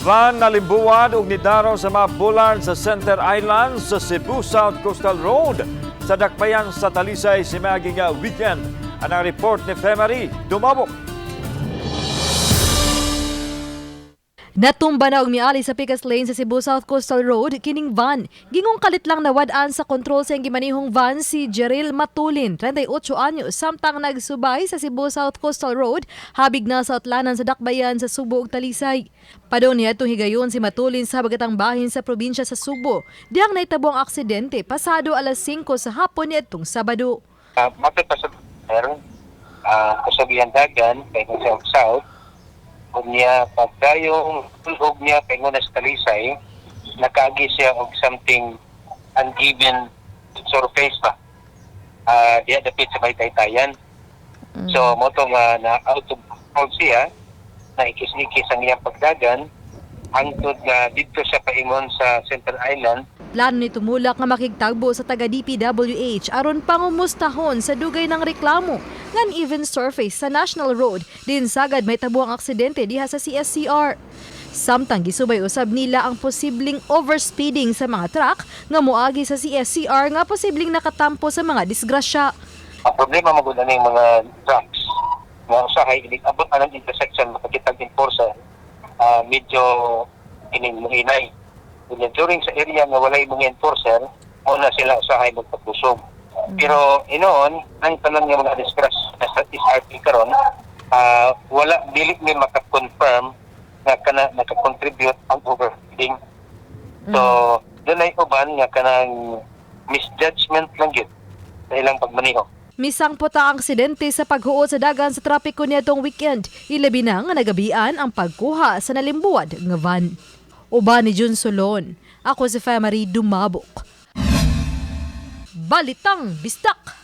Van nalimbuwad ug nidaraw sa mga bollard sa Center Island sa Cebu South Coastal Road sa dakbayan sa Talisay sa miaging nga weekend. Ang report ni Femary Dumabok. Natumba na og miali sa Picas Lane sa Cebu South Coastal Road kining van. Gingong kalit lang nawad-an sa kontrol sa iyang gimanihong van si Jeril Matulin, 38 anyos, samtang nagsubay sa Cebu South Coastal Road habig na sa utlanan sa dakbayan sa Subo ug Talisay. Padong niya itong higayon si Matulin sa habagatang bahin sa probinsya sa Subo. Dihang nahitabo ang aksidente pasado alas 5 sa hapon niadtong Sabado. Mapit pa sa kasabihan dagan kay kung sa south unya pagdayong tulog niya kay na sa Talisay, nakaagi siya og something uneven surface ba diya dapit sa baytaytayan. So mo to nga na out of control siya, na ikis-ikis ang iyang pagdagan hangtod nga didto siya paingon sa Center Island. Plano ni tumulak nga makigtagbo sa taga DPWH aron pangumustahon sa dugay ng reklamo ngan even surface sa National Road din sagad may ang aksidente diha sa CSCR. Samtang gisubay usab nila ang posibleng overspeeding sa mga truck nga moagi sa CSCR nga posibleng nakatampo sa mga disgrasya. Ang problema magud ani mga trucks nga usahay inig abot anang intersection makakitag enforcer, medyo ining muhinay. Unya during sa area nga walay mga enforcer, mo na sila usahay magpagkusog. Pero inoon, ang tanan nga mga disgrasya sa SRP karon, wala, dili mi maka-confirm nga kana naka-contribute ang overspeeding. So, dunay uban nga kanang misjudgment lang gyud sa ilang pagmaneho. Misangpot ang aksidente sa paghuot sa dagan sa trapiko niadtong weekend. Ilabi na nga nagabian ang pagkuha sa nalimbuwad nga van. Uban ni Jun Solon. Ako si Femary Dumabok. Balitang Bisdak!